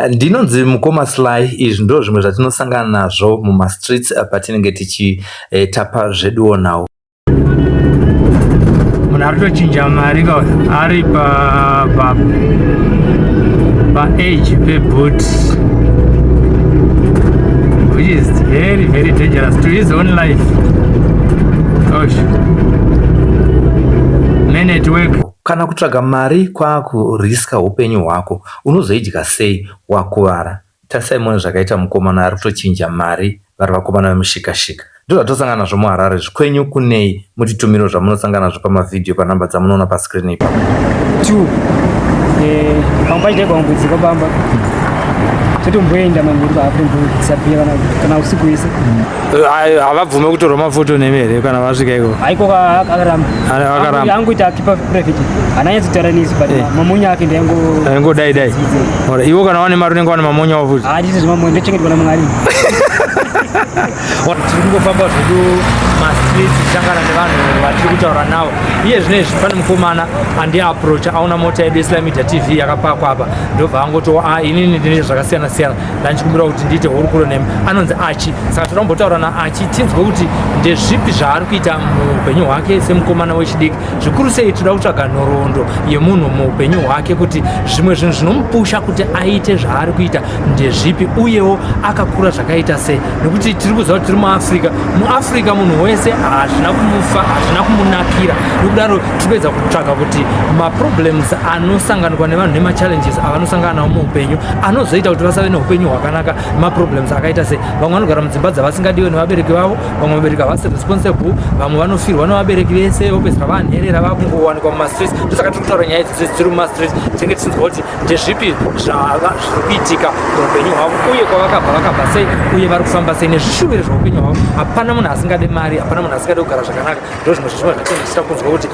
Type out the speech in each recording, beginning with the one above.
Ndinonzi mukoma Sly, izvi ndo zvimwe zvatinosangana nazvo mumastreets patinenge tichitapa zveduwo nhau. Munhu ari kutochinja mari ka ari pa pa pa age peboot, which is very very dangerous to his own life. Gosh. Men at work. Kana kutsvaga mari kwakuriska upenyu hwako, unozoidya sei wakuvara? Tarisai muone zvakaita mukomana ari kutochinja mari vari vakomana vemushikashika. Ndozvatosangana nazvo muHarare. Zvikwenyu kunei? Mutitumiro zvamunosangana nazvo pamavhidhiyo panhamba dzamunoona pascreen ipapo. Two. Eh, pamwe pacho taigwa bamba. Totomboenda manheru pakutombodisappear kana usiku wese. Havabvume kutorwa mafoto nemi here kana vasvika iko? Haiko, akaramba. Akaramba. Angoita keep private. Hana nyatsotaura nesu, but mamonya ake ndaingo Aingo dai dai. Ora iwo kana wane mari unenge wane mamonya wafuti. Handiti zvemamonya, ndochengetwa naMwari. Tiri kungofamba zvedu mastreets tichangana nevanhu vatiri kutaura navo. Iye zvino izvi pane mukomana andiapproacha, aona mota yedu yeSly Media TV yakapakwa apa, ndobva angoto, "A, inini ndine zvakasiyana siyana, ndanchikumbira kuti ndiite hurukuro nemi." Anonzi Achi, saka toda kumbotaura naAchi tinzwe kuti ndezvipi zvaari kuita muupenyu hwake semukomana wechidiki. Zvikuru sei toda kutsvaga nhoroondo yemunhu muupenyu hwake, kuti zvimwe zvinhu zvinomupusha kuti aite zvaari kuita ndezvipi, uyewo akakura zvakaita sei, nekuti tiri kuziva kuti tiri muAfrica. MuAfrica munhu wese hazvina kumufa, hazvina kumunakira. Nokudaro tiri kuedza kutsvaga kuti maproblems anosanganikwa nevanhu nemachallenges avanosangana nawo muupenyu anozoita kuti vasave neupenyu hwakanaka, maproblems akaita sei. Vamwe vanogara mudzimba dzavasingadiwe nevabereki vavo, vamwe vabereki havasi responsible, vamwe vanofirwa nevabereki vese vopedzisira vanherera, vakungowanikwa mumastreets. Ndosaka tiri kutaura nyaya idzi dziri mumastreets, tinenge tichinzwa kuti ndezvipi zvava zviri kuitika muupenyu hwavo, uye kwavakabva, vakabva sei, uye vari kufamba sei nezvishuviro zveupenyu hwavo. Hapana munhu asingade mari, hapana munhu asingade kugara zvakanaka. Ndo zvimwe zvezvimwe zvatinenge tichida kunzwa kuti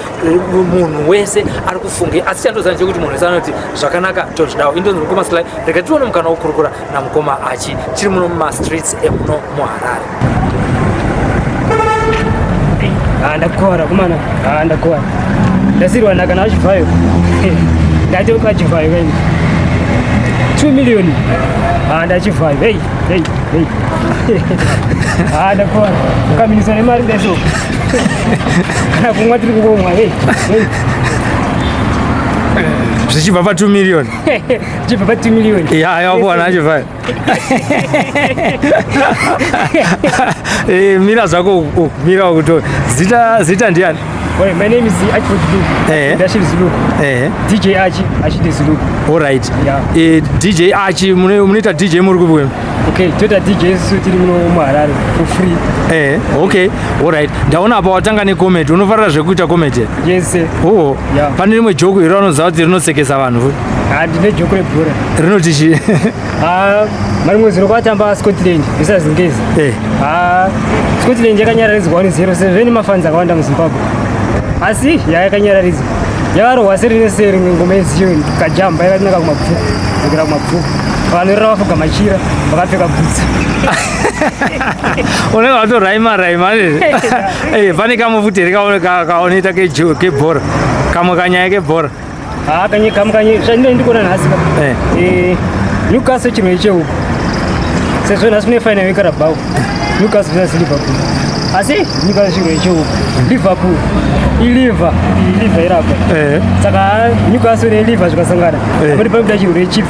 munhu wese ari kufunge, asi chandoziva ndechekuti munhu wese anoti zvakanaka tozvidawo. Indonzi mukoma Sly, rega tione mukana wokukurukura namukoma Achi. Tiri muno mumastreets emuno muHarare. Ah, ndakukora kumana. Ah, ndakukora. Ndasirwa naka na Chivhayo. Ndatoka Chivhayo kaini. 2 million. Ah, ndachivhayo. Hey, hey, hey. Ah, ndakukora. Ukaminisa nemari ndeso. Kana kumwa tiri kukomwa. Hey, hey. Zvichibva pa 2 million. Zvichibva pa 2 million. Ya, yakuwana Chivhayo. Eh, mira zvako uku, mira uku. Zita ndiani? Well, my name is Archford Zuluku. Dashir Zuluku. DJ Archie, Archie Zuluku. All right. Yeah. DJ Archie, munoita DJ muri kupi? Okay, toita DJ isu tiri muno muHarare for free. Okay. All right. Ndaona apa watanga necomedy. Unofarira zvekuita comedy? Yes, sir. Oh. Yeah. Pane rimwe joke iro raunoziva kuti rinosekesa vanhu futi? Ah, ndine joke rebhora. Rinoti chii? Ah, marimwe zuro kwatamba Scotland versus Ngezi. Ah, Scotland yakanyararidzwa 1-0 sezvo ine mafans akawanda muZimbabwe. Asi yakanyararidzwa. Yakarohwa seri neseri ngoma yeZion kajamba yakanaka kumabvuku. Kudzokera kumabvuku. Vanorera vafuga machira vakapfeka bhutsu. Unenge watoraima raima. Pane kamwe futi here kaonoita kebhora? Kamwe kanyaya kebhora. Ah, kanye kamwe kanye zvandinenge ndikuona nhasi ka. Newcastle chimwe chehuku. Sezvo nhasi kune final yeCarabao. Newcastle versus Liverpool. Asi Newcastle chimwe chehuku. Liverpool iliver, iliver irapa. Saka Newcastle neLiver zvikasangana. Pamwe panobuda chirwere chipi.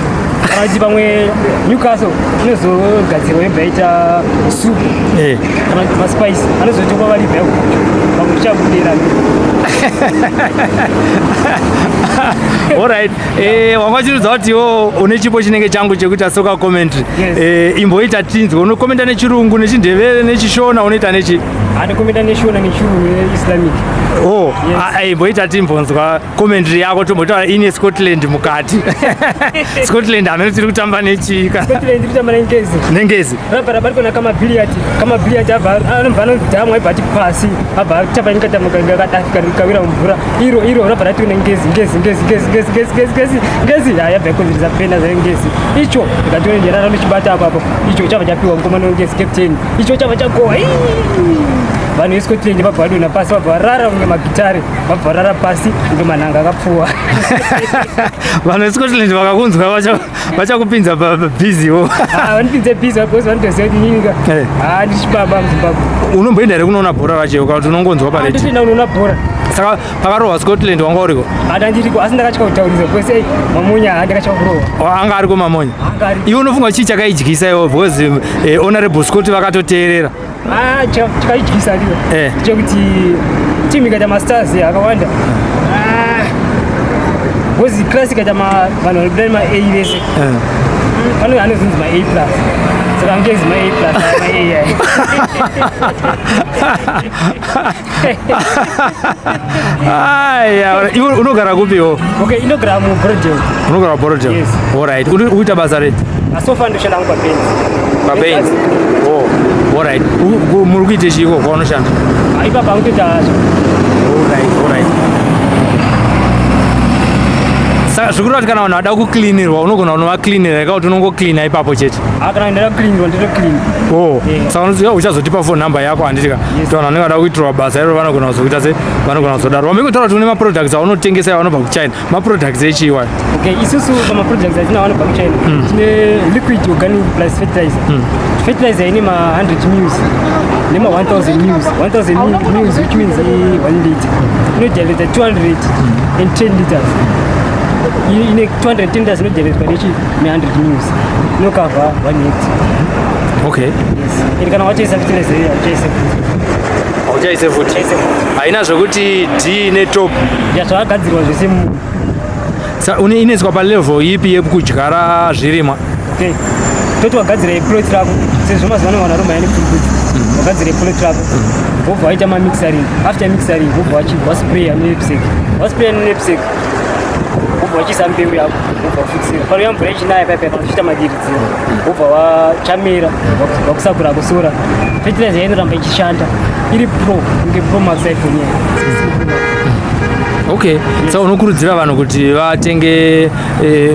Kana kuti pamwe Newcastle inozogadzirwa yobva yaita soup. Kana kuti maspice anozoitwa valiver yakucho. Pamwe zvichabudira. Alright. Wanga uchiridza kuti iwo une chipo chinenge changu chekuita soccer commentary. Yes. Imboita tinzwe, unokomenta nechirungu, nechindevere, nechishona, unoita nechi? Andikomenta neshona, nechirungu, neIslamic. Oh, Yes. ah, imboita timbonzwa commentary yako, tombotaura ine Scotland mukati. Scotland hameno tiri kutamba nechika. Scotland iri kutamba nengezi. Nengezi. Rabva rabarikwa nakamabhiliyati. Kamabhiliyati abva anobva anodhamwa ibva ati pasi. Abva atapa nyika tamuka akadafika rikawira mumvura. Iro iro rabva rati nengezi, ngezi, ngezi, ngezi, ngezi, ngezi, ngezi, ngezi, ngezi. Ya yabva ikonzeresa pena zve ngezi. Icho ndikatione njera ranochibata apo apo. Icho chabva chapiwa mukomana wengezi captain. Icho chabva chagowa. Ii! Vanhu veScotland vabva vadonha pasi, vabva varara kunge magitare, vabva varara pasi kunge manhanga akapfuwa. Vanhu veScotland vakakunzwa vacha Vachakupinza pabhizi wo. Ah, vanipinze busy because vanotoziva kuti inini ka Eh. ah ndichibaba muZimbabwe. Unomboenda here kunoona bhora racho kana kuti unongonzwa paredio? Nditoenda kunoona bhora. Saka pakarohwa Scotland wanga uriko? Hata ndiriko asi ndakatya kutaurisa because ei mamunya ha ndakatya kurohwa. Anga ariko mamonya. Anga ariko. Iwe unofunga chii chakaidyisa iwe because honorable Scott vakatoteerera. Ah, chakaidyisa ndiyo. Eh. Chekuti team ikaita mastars akawanda. Ah. Because class ikaita ma vanhu vanobuda nema A vese. Pane anozonzi ma A plus. Saka angezi ma A plus ma A aya. Aya, iwe unogara kupiwo? Okay, inogara mu Borrowdale. Unogara Borrowdale. Yes. All right. Uri kuita basa rei? So far ndoshanda hangu pabenzi. Pabenzi. Oh, all right. Muri kuita chiiko kwaunoshanda? Ah, ipapa angutoita All right, all right. Saka zvikureva kuti kana vanhu vada kuklinirwa unogona kunovaklinira ka kuti unongoklina ipapo chete? Ah, kana ndada kuklinirwa ndotoclean. Oh, Yeah. saka unoziva uchazotipa phone number yako handiti ka? Yes. Kuti vanhu vanenge vada kuitirwa basa iro vanogona kuzokuita se vanogona kuzodaro. Wambe kutaura kuti une maproducts aunotengesa avanobva kuChina. Maproducts echii wayo? Okay, isusu pamaproducts atinawo anobva kuChina tine liquid organic plus fertilizer. Fertilizer ine ma 100 mils nema 1000 mils. 1000 mils which means 1 liter. Inodilute 210 liters. Ine 210 liters inodilutwa nechi ne 100 mils. Inokavha 1 hectare. Okay. Yes. Ende kana wachaisa fertilizer iyo hauchaise futi. Hauchaise futi. Hauchaise futi. Haina zvekuti D netop. Ya zvakagadzirwa zvese mu Sa une inoiswa palevel ipi yekudyara zvirimwa? Okay. Toti wagadzira plot rako sezvo mazuva ano vanhu varomhanya nepfumvudzi wagadzira plot rako wobva waita mamixering after mixering wobva waspraya nenapsack waspraya nenapsack wobva wachiisa mbeu yako wobva wafutsira panouya mvura ichinaya paya paya kana uchiita madiridziro wobva wachamera wakusakura kusora fertilizer inoramba ichishanda iri pro kunge pro max iphone yayo. Okay. Saka unokurudzira vanhu kuti vatenge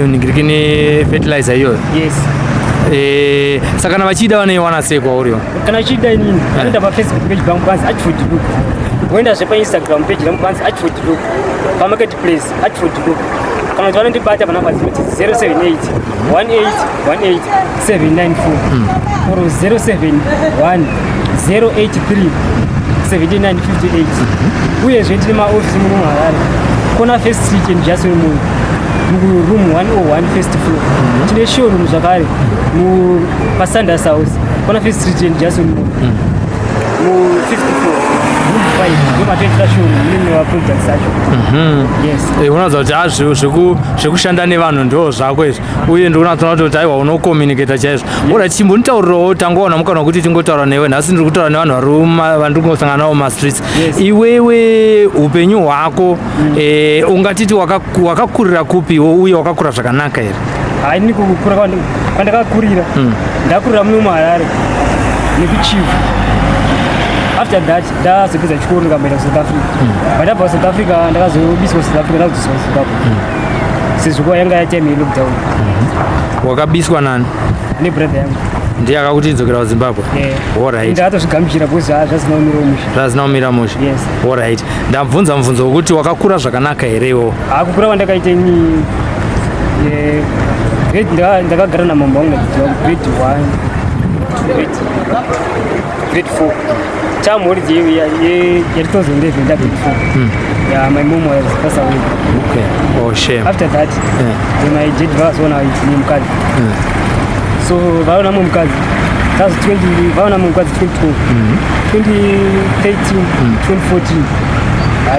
ningirikini fertilizer iyoyo? Yes. Saka kana vachida vanoiwana sei kwauriwo? Kana uchida inini vanoenda paFacebook page pangu panzi Artford Look, voendazve paInstagram page rangu panzi Artford Look, pamarketplace Artford Look, kana kuti vanondibata panamba dzinoti 078 18 18 794 or 071 083 7958. Uyezve tine maofisi muno muHarare, kona First Street and Jason Moyo, muroom 101 first floor. Tine showroom zvakare paSanders House, kona First Street and Jason Moyo, mu fifth floor, room 5, ndomatoitira showroom mune maproducts acho. Yes. Unoratidza kuti zvekushanda nevanhu ndo zvako izvi, uye ndikunatsona kuti aiwa unocommunicata chaizvo. Ora chimbonitaurirawo, tangowana mukana wekuti tingotaura newe nhasi. Ndiri kutaura nevanhu vandiri kungosangana navo mumastreets. Yes. Iwewe upenyu hwako ungatiti wakakurira kupiwo uye wakakura zvakanaka here? Hai, ini kukura kwandakakurira, ndakurira muno muHarare nekuChivhu. After that ndazopedza chikoro ndikamboenda kuSouth Africa. But ndabva kuSouth Africa ndakazobiswa South Africa, ndakudzoserwa kuZimbabwe sezvo kuva yanga yatime yelockdown. Wakabiswa nani? Nebrother yangu. Ndiye akakuti idzokera kuZimbabwe? Yeah. Alright. Ndakatozvigamuchira because zvasina kumira mushe. Zvazina kumira mushe? Yes. Alright, ndabvunza mubvunzo wekuti wakakura zvakanaka here iwo? Kukura kwandakaita ini, ndakagara namambo wangu nadzidzisi wangu grade 1 grade 4 chamhuri ya 2011 nda grade 4. Yeah, my mom was passed away. Okay, oh shame. After that then my dad vakazoona ne mukadzi, so vaona mumwe mukadzi. That's 20, vaona mumwe mukadzi 2012, 2013, 2014.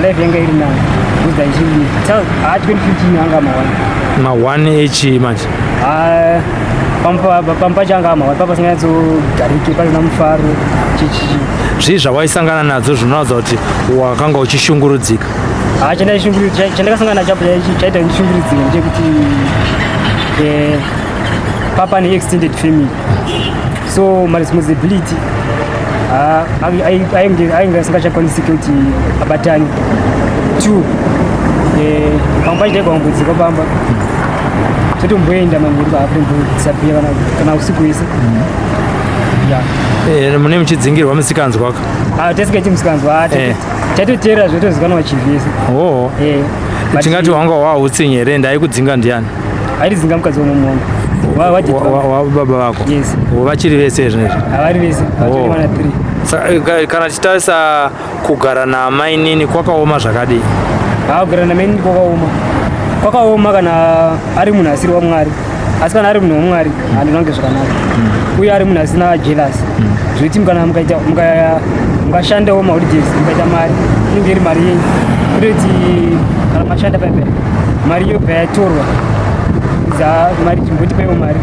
Life yanga iri nani because aichii 2015 anga mawana. Ma1 echi manje? Pamba changa mawana papa pasinganyatsogarike, pasina mufaro, chichichi. Zvii zvawaisangana nadzo zvinoratidza kuti wakanga uchishungurudzika? Chandakasangana nacho chaita ndishungurudzike ndechekuti papa neextended family, so maresponsibility ainge asingachakwanisiki kuti abatane. Two, pamwe pacho taigwambudzika pamba totomboenda manheru kaafrimbodisappear kana usiku wese, yeah. Mune muchidzingirwa musikanzwa ka? Tisingaiti musikanzwa. Chaitoteera zvotozikanwa chivhese. Oh. Tingati wanga wautsinye here? Ndaikudzinga ndiani? Aitidzinga mukadzi womumwe wangu. Wababa vako vachiri vese zvinezvi? Havari vese, vatori vana 3. Kana tichitarisa kugara naamainini kwakaoma zvakadii? Haa, kugara namainini kwakaoma, kwakaoma kana ari munhu asiri wamwari, asi kana ari munhu wamwari handinange zvakanaka. Uye ari munhu asina jealous, zvekuti kana mukaita mukashandawo maholidays, mukaita mari, inenge iri mari yenyu, kutoti kana mashanda paipai mari yobva yatorwa za mari, chimbotipaiwo mari,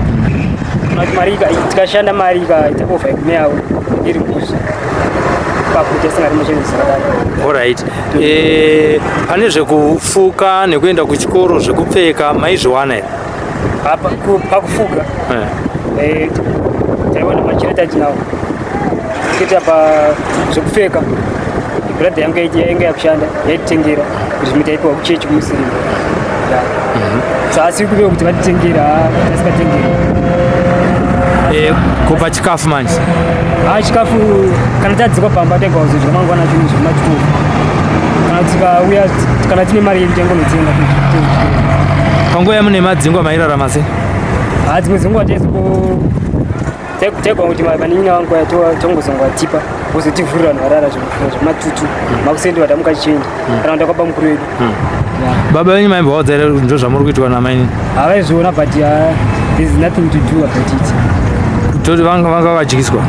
kana kuti mari tikashanda mari ikaita over kune yavo iri mhosva pakuti asingari machallenges akadaro. Alright, pane zvekufuka nekuenda kuchikoro, zvekupfeka maizviwana here? Pakufuka taiwana machira tatinawo kuita. Pa zvekupfeka brother yangu yainge yakushanda yaititengera kuti zvimwe taipiwa kuchechi kumusirimu. So asi kuve kuti vatitengera, tasikatengera. Kupa chikafu manje? Ha, chikafu kana tadzikwa pamba taigwa kuzodya mangwana chinhu zvema12, kana tikauya, kana tine mari yedu taingonotenga. Panguva yamune madzingwa mairarama sei? Ha, dzimwe dzenguva taigwa kuti vanin'ina vangu tongozongowatipa vozotivhurira vanhu varara zvematutu makusendi vadamuka chinji kana kuenda kwaba mukuru wedu. Baba venyu maimbovaudza here ndo zvamuri kuitwa namainini? Havaizviona, but there's nothing to do about it. Toti vanga vadyiswa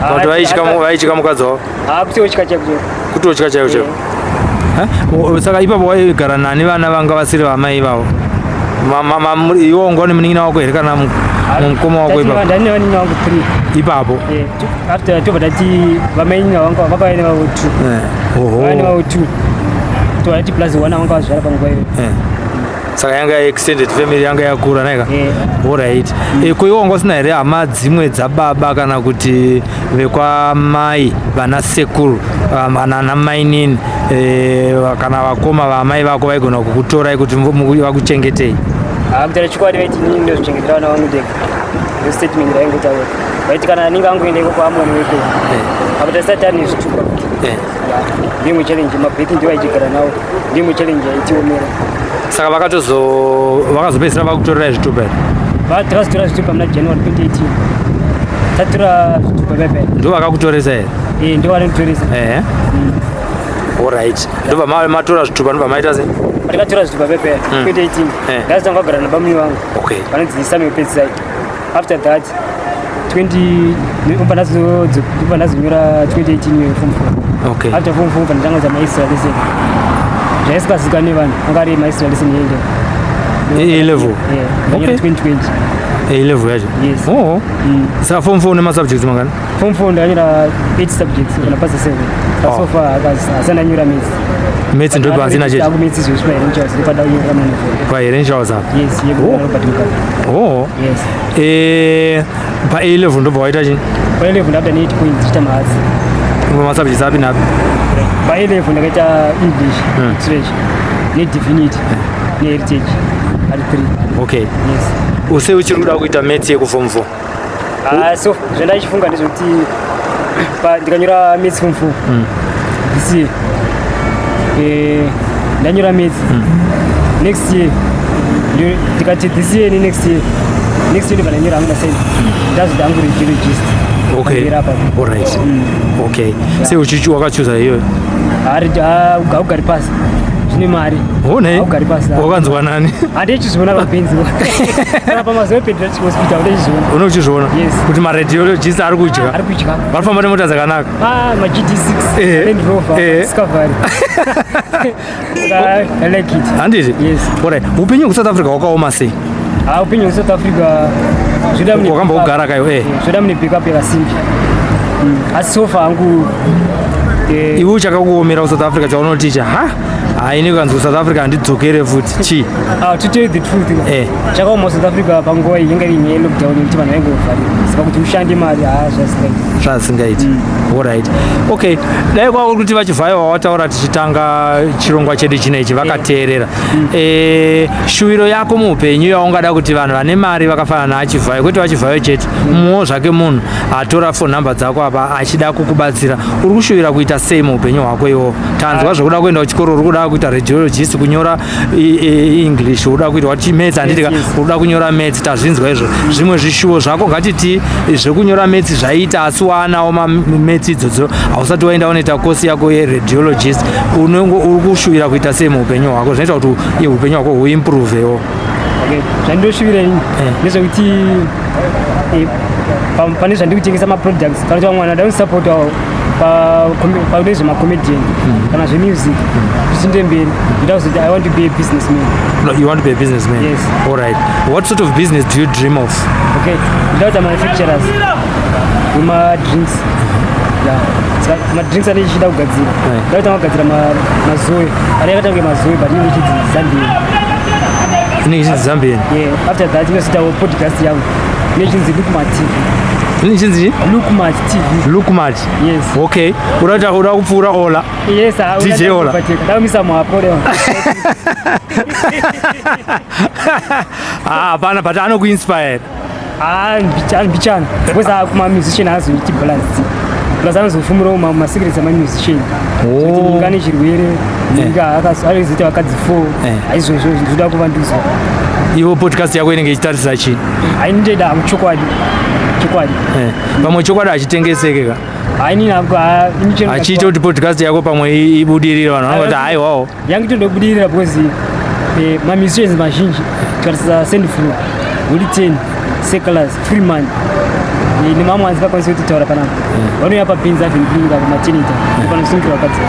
Ah, kuti vaitya mukadzi wavo? Ha, kutotya chaiko chaiko. Kutotya chaiko chaiko. Saka ipapo waigara nani vana vanga vasiri vamai ivavo? Iwe wanga une munin'ina wako here kana mukoma wako ipapo? Ndane vanin'ina vangu three. Ipapo? After tobva tati vamainina vanga vakauya nevavo two. Vauya nevavo two, tobva tati plus one vanga vazvara panguva iyoyo. Saka yanga extended family yanga yakura naika? Alright. Ko iwe wanga usina here hama dzimwe dzababa kana kuti vekwamai, vana sekuru, vana mainini, kana vakoma vamai vako vaigona kukutorai kuti vakuchengetei? Ha, kutaura chokwadi vaiti inini ndozvichengetera vana vangu ndega. Ndo statement raingotaura. Vaiti kana anenge angoenda ikoko amwani weko apo tasati tane zvitupa. Ndimwe challenge, mabheki ndiwo aichigara nawo, ndimwe challenge yaitiomera. Saka vakazopedzisira vakutorerai zvitupa here? Takazotora zvitupa muna January 2018, tatora zvitupa pepe. Ndo vakakutoresa here? Eh, ndo vanotoresa. Ehe, alright, ndobva matora zvitupa, ndobva maita sei? Patakatora zvitupa pepe 2018, ndazotanga kugara nabamuni vangu vanonzi Samuel Pedzisai. After that 20 ubva ndazonyora 2018 form 4. After form 4 pandatanga kuita maextra lesson zvaisikazikwa nevanhu, anga ari maextra lesson yeenda. A level? Yeah, 2020. A level yacho? Yes. Oh. Saka form 4 une masubjects mangani? Form 4 ndakanyora 8 subjects, kana pasa 7. Oh. So far asandanyora maths. Maths ndo pasina chete? Maths izvo zvipaherenchaus ndopada kunyora mana. Paherenchaus apa? Yes, yekuRobert Mugabe. Oh. Yes. Pa A level ndobva waita chii? Pa A level ndabva ne 8 points ndichiita maarts. Masubjects api napi? Pa A level ndakaita English, literature nedivinity neheritage, ari 3. Yes. Use uchiri kuda kuita maths yekuform 4? Ah, so zvandachifunga ndezvekuti ndikanyora maths form 4 this year, ndanyora maths next year, ndikati this year ne next year, next year ndobva ndanyora hangu mascience, ndazoda hangu radiologist. Pamberi apa. Alright, okay. Sei uchichi wakachuza iyoyo? Haugari pasi, zvine mari. One. Haugari pasi. Wakanzwa nani? Handichizviona pabenzi kana pamazuva epediatric hospital ndechizviona. Une uchizviona? Yes. Kuti maradiologist ari kudya? Ari kudya. Varifamba nemota dzakanaka? Ah, ma GD6, Land Rover, Discovery. I like it. Handiti? Yes. Alright, upenyu hwekusouth Africa hwakaoma sei? Ah, upenyu hweSouth Africa zvoda mune Wakambogara kayo, eh. Zvoda mune backup yakasimba. Asi so far hangu Iwe uchakakuomera kusouth Africa chaunoti cha ha haini kukanzi kusouth Africa handidzokere futi chii? Ah, to tell you the truth, chakaoma South Africa panguva iyi yanga iri nyaya yelockdown, yekuti vanhu vaingovharira, saka kuti ushande mari, haa, zvasingaiti. Zvasingaiti. Alright, okay. Dai kwava kuti vachivhayo wawataura tichitanga chirongwa chedu chinechi vakateerera, shuviro yako muupenyu yaungada kuti vanhu vane mari vakafanana naachivhayo, kwete vachivhayo chete, mumwewo zvake munhu atora phone number dzako apa achida kukubatsira, uri kushuvira kuita sei muupenyu hwako iwowo? Tanzwa zvekuda kuenda kuchikoro, uri kuda uda kuita radiologist, kunyora English, uda kuita wati maths, handiti ka? Uda kunyora maths, tazvinzwa izvo. Zvimwe zvishuwo zvako, ngatiti zvekunyora maths zvaita, asi waanawo maths idzodzo, hausati waenda unoita kosi yako yeradiologist. Unenge uri kushuvira kuita sei muupenyu hwako zvinoita kuti upenyu hwako huimprovewo? Okay, zvandinosvivira ini ndezvekuti pane zvandiri kutengesa, maproducts, kana kuti vamwe vanhu vada kusupportawo pane zvemacomedian kana zvemusic zvichiende mberi, ndoda kuzoti I want to be a businessman. No, you want to be a businessman? Yes. All right, what sort of business do you dream of? Okay, ndoda kuita manufacturers wemadrinks, yeah. Saka madrinks anenge ichida kugadzira, ndoda kutanga kugadzira mazoe ane yakaita kunge mazoe, but inenge ichinzi Zambian. Inenge ichinzi Zambian. Yeah, after that inozoitawo podcast yangu inenge ichinzi Lukmat TV. Inenge ichinzi chii? Lukmat TV. Lukmat. Yes. Okay, uda kupfuura Ola? Yes. DJ Ola. Ndakumisa muapo leo. Ah, hapana, but anokuinspire? Ah, mbichana mbichana, because kuma musician azoiti balance, plus anozofumurawo masecrets amamusician, kuti nyika nechirwere, nyika anozoita vakadzi four. Aizvozvo zvinoda kuvandudzwa. Iwo podcast yako inenge ichitarisa chii? Aindoida chokwadi, chokwadi. Pamwe chokwadi hachitengeseke ka. Hainini. Achiita kuti podcast yako pamwe ibudirire, vanhu vanongoti haiwawo. Yangu tondobudirira because mamusicians mazhinji, tikatarisa Sandflow, Holy Ten, Seculars, Freeman nemamwe andisingakwanisi kutitaura panapa, vanouya paBenz Avenue Clinic apo, maternity, panosungirwa vakadzi.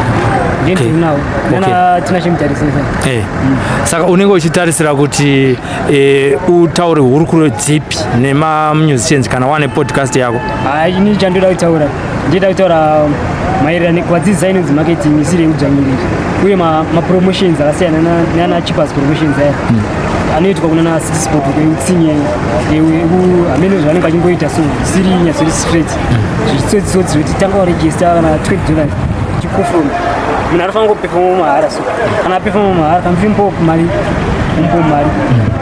Ndendinawo nana Tinashe Mutarisesa. Saka unenge uchitarisira kuti utaure hurukuro dzipi nemamusicians kana wane podcast yako? Hai, ini chandoda kutaura, ndinoda kutaura maererano nekuvadzidzisa inonzi marketing isiri yekudzvanyirira, uye mapromotions akasiyana nana Chipas Promotions aya anoitwa kunana City Sport kweutsinye, hamene zvavanenge vachingoita, so zvisiri nyatsori straight, zvichitsotsitsotsi, zvekuti tanga waregister kana $20 chikufuma. Munhu anofanira kupefoma mahara, so kana apefoma mahara, kana muchimbowo mari, mumbowo mari,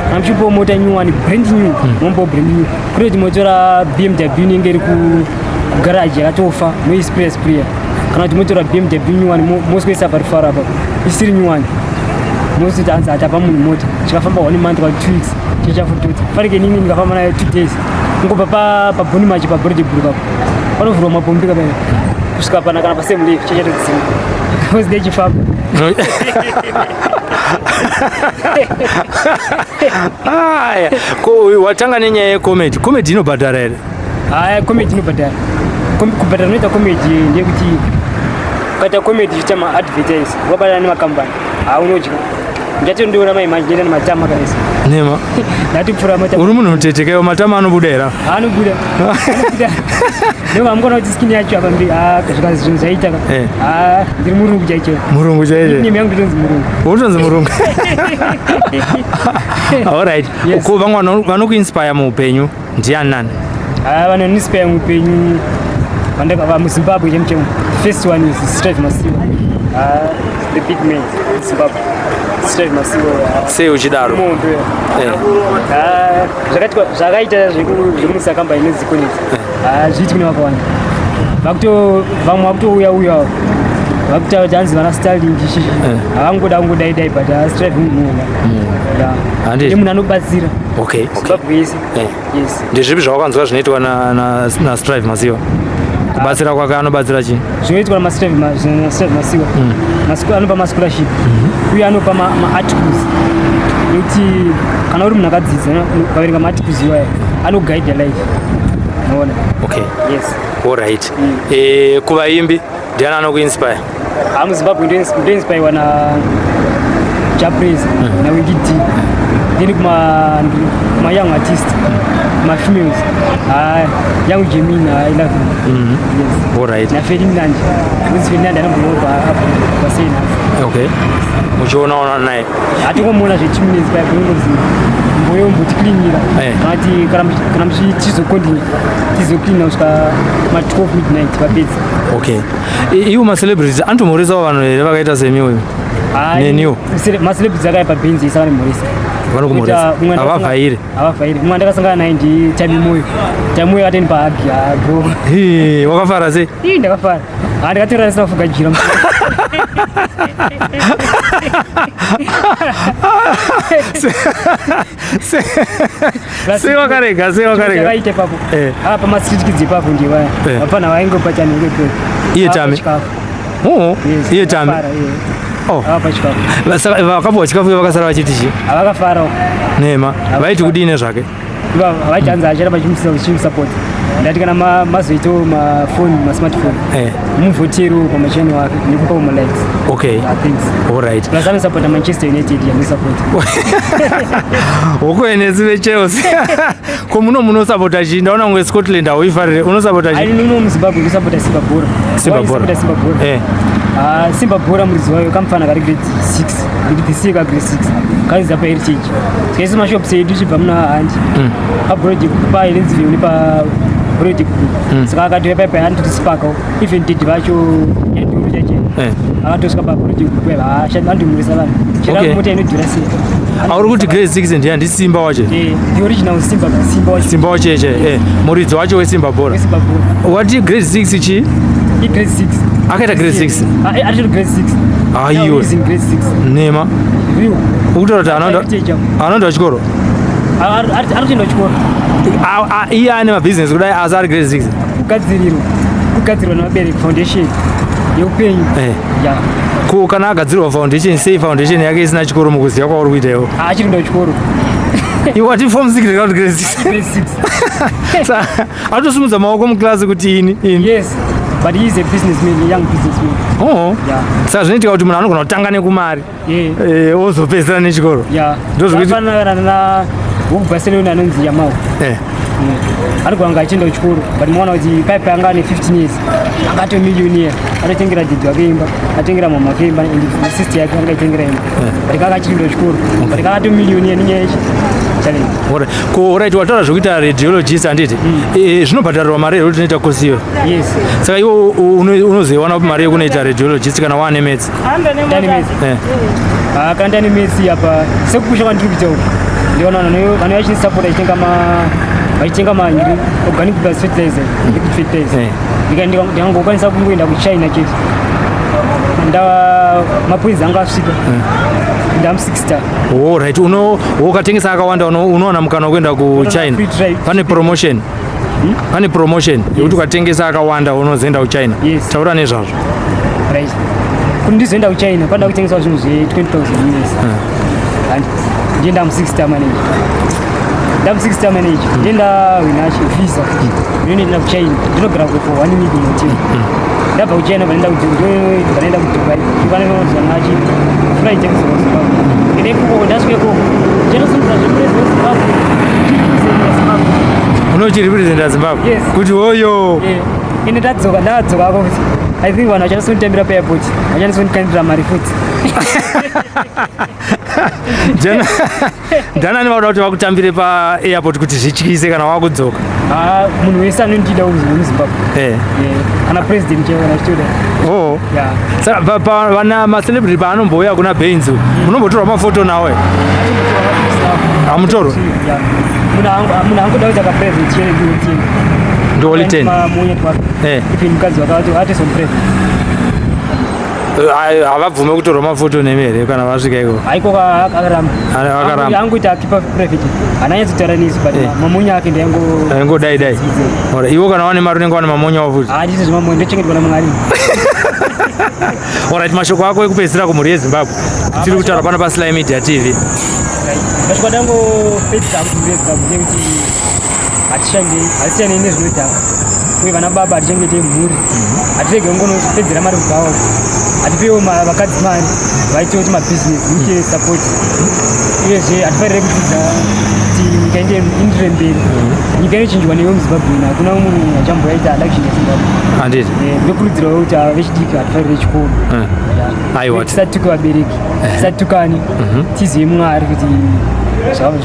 kana muchimbowo mota nyuwani, brand new, mumbowo brand new, kune kuti motora BMW inenge iri kugaraji yakatofa, moispraya spraya, kana kuti motora BMW nyuwani, moswesa parifaro apa isiri nyuwani, mositi hanzi atapa munhu mota, chikafamba one month kana 2 weeks chichafututsa. Fanike nini ndikafamba nayo 2 days, kungobva pabhoni machi pabrodebrook apo panovhurwa mapombi kapena kusvika pana kana pasame leaf, chichatodzima because ndechifamba. Aya, ko watanga nenyaya yecomedy. Comedy inobhadhara here? Haya, comedy inobhadhara. Kubhadhara unoita comedy ndeyekuti ukaita comedy uchiita maadvertise, wabatana nemakambani, haunodya. Ndatondiona mai manje ndienda nematama kanisa. Nema. Ndatipfuura matama. Uri munhu utetekewo, matama anobuda here? Anobuda, anobuda. Ndovamukona kuti skin yacho apa mbi zvikanzi zvinhu zvaita ka. Ah, ndiri murungu chaicho. Murungu chaicho. Name yangu nditonzi murungu. Utonzi murungu. Alright. Yes. Ko vamwe vanokuinspire muupenyu ndiani nani? Ah, vanonispire muupenyu muZimbabwe chemu chemu, first one is Strive Masiyiwa. Ah, the big man, Zimbabwe, Strive Masiyiwa. Ah, Sei uchidaro? Mombe. Ah, zvakaita zvekumisa kambani nezikonezi zviiti kune vakawanda. Vakuto vamwe vakutouya uya vakutaura kuti hanzi vana Starlink chichi havangoda kungodai dai, but Strive munhu Handiti. munhu anobatsira Zimbabwe yese. Yes. Ndezvipi zvawakanzwa zvinoitwa naStrive Masiyiwa? Kubatsira kwake, anobatsira chii? Zvinoitwa namaStrive Masiyiwa, anopa mascholarship, uye anopa maarticles ekuti kana uri munhu akadzidza, ukaverenga maarticles iwaya, anoguide life, unoona. Yes. Alright. Kuvaimbi ndiani anokuinspire? Ha, muZimbabwe ndoinspirwa na Jah Prayzah naWinky D. Then kuma young artist, kuma females, Young Gemini, I love him. Yes. NaFeli Nandi, because Feli Nandi anombonobva pasena. Okay, muchionaona naye? Hatingomuona zve2 minutes paya, kunongozi mboyombotiklinira. Kana ti kana tizokontinue, tizocleana kusvika ma12 midnight vapedza. Okay. Iwo macelebrities anotomhoresawo vanhu here vakaita semiwo? Neniwo. Macelebrities akaipa bhinzi isa vanomhoresa. Vanokumhoresa? Havavhaire? Havavhaire. Mumwe andakasangana naye ndiTami Moyo. Tami Moyo akateni pahug, bro. Wakafara sei? Ii, ndakafara. Ah, ndakatora risina kufuga jira. Sei wakarega? Sei wakarega? Vakaita ipapo. Eh. Ah, pama street kids ipapo ndiye vaya. Eh. Vapfana vaingopa chanenge ipapo. Iye Tami? Oh, Yes. iye Tami. Vakafara, yeah. Oh. Avapa chikafu. Saka vakapuwa chikafu ivo vakasara vachiti chii? Havakafara. Nema. Vaiti kudii nezvake? Ivava vaiti hanzi acharamba achimusapota. Ndati kana mazoitawo mafoni, masmartphone. Eh. Muvhoterewo pamachannel ake nekupawo malikes. Okay. Ah, thanks. All right. Plus anosapota Manchester United yanosapota. Huko enesi veChelsea. Ko muno munosapota chii? Ndaona kunge Scotland hauifarire. Unosapota Ai chii? muno muZimbabwe ndosapota Simba Bhora. Simba Why Bhora. ndosapota Simba Bhora. Eh. Ah, Simba Bhora muridzi wayo kamufana kari grade 6. Grade 6 ka grade 6. Karidza pa Heritage. Tikaisa mashops edu tichibva muna Handi. Pa Broad pa Helensville nepa Broad Group. Saka akati pa pa anototi spark. Even did vacho yanduru chache. Eh. Akatosvika pa Broad Group ah andimurisa vanhu. Chera Okay. mota inodhura sei. Auri kuti grade 6 ndiye ndi Simba wacho. Eh, the original Simba Simba wacho. Simba wacho eche. Eh, muridzi wacho weSimba Bhora. Simba Bhora. Wati grade 6 chii? I grade 6. Akaita grade 6. Ah, ari grade 6. Ah, Now iwe. he's in grade 6. Nema. Real. Ukutaura kuti Heritage apo. anoenda kuchikoro. Ari kutoenda kuchikoro. Iye ane mabhizinesi kudai asi ari grade 6. Kugadzirirwa. Kugadzirwa nevabereki foundation yeupenyu. Eh. Yeah. Ko kana agadzirwa foundation sei foundation yake isina chikoro mukuziva kwauri kuita iwo? Ah, achiri kuenda kuchikoro. Iwe wati form 6 kana kuti grade 6. Grade 6. Saka atosimudza maoko muklasi kuti ini ini. Yes. But he is a businessman, a young businessman. Oh. Yeah. Saka zvinoitika kuti munhu anogona kutanga nekumari Yeah. eh, ozopedzisira nechikoro. Yeah. Ndozvekuti- Zvakafanana na wekuBarcelona anonzi Yamal. Eh. Ari kuanga achienda kuchikoro but maona kuti paipai anga ane 15 years akato millionaire atotengera didi wake imba atengera mama wake imba and sister yake anga aitengera imba but kanga achienda kuchikoro but kakato millionaire nenyaya yechi challenge. Alright. Ko alright wataura zvekuita radiologist handiti? Eh, zvinobhadharirwa mari here kuti unoita kosi iyoyo? Yes. Saka iwe unozoiwana kupi mari yekunoita radiologist kana waane maths? Ndane maths. Eh. Ah, kana ndane maths apa sekupusha kwandiri kuita uku ndiona vanhu vanouya vachisapota vachitenga ma vachitenga ma organic plus fertilizer liquid fertilizer. Eh. Ndikangokwanisa kungoenda kuChina chete nda mapoints angu asvika ndamu 6 star. Oh, right. Uno ukatengesa akawanda unowana mukana wekuenda kuChina. Free trade. Pane promotion. Pane promotion yekuti ukatengesa akawanda unozoenda kuChina. Yes. Taura nezvazvo. Right. Kuti ndizoenda kuChina panoda kutengeswa zvinhu zve 20,000 US. And ndienda mu 6 star manager. Ndamu 6 star manager. Ndienda winacho visa. Ndinoenda kuChina. Ndinogara for 1 week muhotel. Ndabva kuChina vanoenda vanoenda kuDubai. Ndivanozoona nachi flight yekuzoka kuZimbabwe. Ende ikoko ndasvika ikoko. Ndichatosimudza zvemurezi weZimbabwe. Ndichirepresenta Zimbabwe. Unochirepresenta Zimbabwe. Yes. Kuti hoyo. Eh, ende ndadzoka ndadzoka ako kuti I think vanhu vachanasonditambira paairport vachanasondikandira mari futi. Ndanani vauda kuti vakutambire paairport kuti zvityise kana wakudzoka? Ah, munhu wese anondida muZimbabwe. Eh. Yeah. Kana president chaivo kana achitoda. Oh. Yeah. Saka vana macelebrity paanombouya kuna Benz, munombotorwa mafoto nawo here? Hamutorwi? Yeah. Munhu angoda kuti akaprivate chete ndiwo Ndi Holy Ten. Mamonya twake. Eh. Even mukadzi wake atozo private. Havabvume kutorwa mafoto nemi here kana vasvika ikoko? Haiko akaramba. Akaramba. Angoita akipa private. Haana nyatsotaura nesu but Eh. mamonya ake ndiango Aingodai dai. Alright, iwo kana wane mari unenge wane mamonya futi. Ah, ndizvo zvemamonya ndochengetwa naMwari. Alright, mashoko ako ekupedzisira kumhuri yeZimbabwe. Tiri kutaura pano paSly Media TV. Mashoko andangopedzisa kumhuri yeZimbabwe ndekuti hatishandei, hatisiyanei nezvinodhaka. Uye vana baba hatichengetei mhuri. Hatirege kungonopedzera mari kubhawa. Hatipewo vakadzi mari vaitewo kuti mabhizinesi muite support. Uyezve hatifanire kudzidza kuti nyika iendere mberi. Nyika inochinjwa newe muZimbabwe, hakuna munhu achamboyaita ada kuchinja Zimbabwe. Handiti? Ndokurudzirawo kuti ava vechidiki hatifanire chikoro. Aiwa. Tisatuke vabereki, tisatukane, tizive Mwari kuti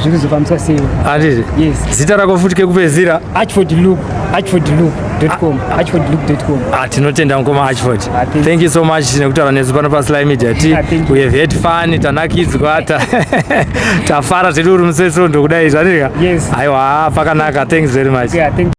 zviri kuzofambiswa sei. Handiti? Yes. Zita rako futi kekupedzisira? Archford Luke, archfordluke.com, archfordluke.com. Ah, tinotenda mukoma Archford. Ah, thank Thank you so much nekutaura nesu pano paSly Media T. Ah, thank you. We have had fun, tanakidzwa, tafara zvedu uri musi weSondo kudai zvanika. Yes. Aiwa, pakanaka. Thanks very much. Yeah, thank